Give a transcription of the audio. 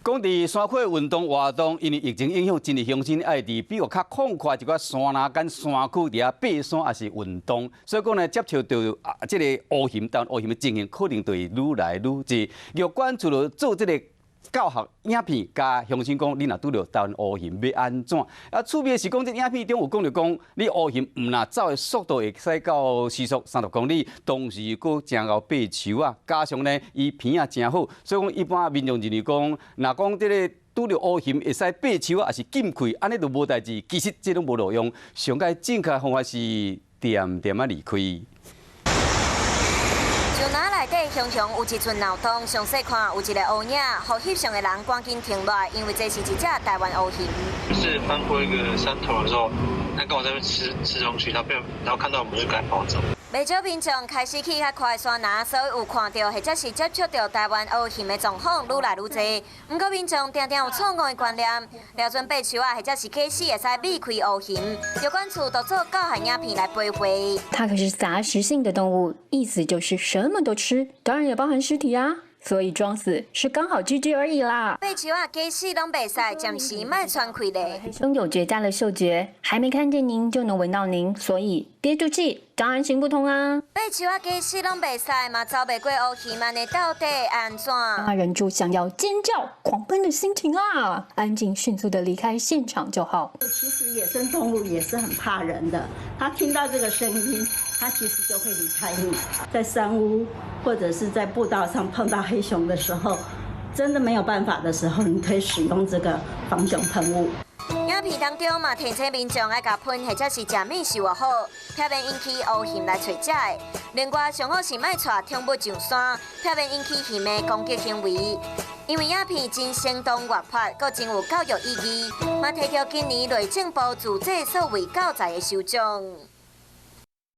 講佇山區運動活動，因為疫情影響，真濟鄉親愛佇比較曠闊一寡山林間山區佇遐爬山抑是運動，所以講呢，接觸著啊這個烏熊，但烏熊的情形可能就會愈來愈濟。藥管處就做這個教學影片，共鄉親講，你若拄著台灣烏熊欲按怎？啊，趣味是講，這影片中有講著講，你烏熊毋但走的速度會使到時速30公里，同時閣誠𠢕爬樹仔，加上呢，伊鼻仔誠好，所以講一般民眾認為講，若講這個拄著烏熊會使爬樹仔，抑是禁開，按呢就無代誌。其實這攏無路用，上蓋正確方法是恬恬仔離開。樹林內底雄雄有一陣鬧動，詳細看有一个烏影，予翕相的人趕緊停落來，因為這是一隻台灣烏熊。就是翻過一個山頭的時候，他剛好在那邊吃吃東西，然後看到我們就趕跑走。袂少民眾開始去較寬的山林，所以有看著或者是接觸著台灣烏熊的狀況愈來愈濟。毋過民眾定定有錯誤的觀念，瞄準爬樹仔，或者是假使會使避開烏熊，藥管處就做教學影片來陪會。它可是雜食性的動物，意思就是什麼都吃，當然也包含屍體啊。所以裝死是剛好 GG 而已啦。爬樹仔假死攏袂使，暫時莫喘氣咧。擁有絕佳的嗅覺，還沒看見您就能聞到您，所以憋住氣當然行不通啊。爬樹仔假死攏袂使，嘛走袂過烏熊，按呢到底按怎？他忍住想要尖叫、狂奔的心情啊，安靜迅速的離開現場就好。其實野生動物也是很怕人的，它聽到這個聲音，它其實就會離開你。在山屋或者是在步道上碰到黑熊的時候，真的沒有辦法的時候，你可以使用這個防熊噴霧。影片當中嘛提醒民眾愛共噴或者是食物收好，避免引起烏熊來揣食的。另外，上好是莫帶寵物上山，避免引起熊的攻擊行為。因為影片真生動活潑，閣真有教育意義，嘛提著今年內政部自製數位教材的首獎。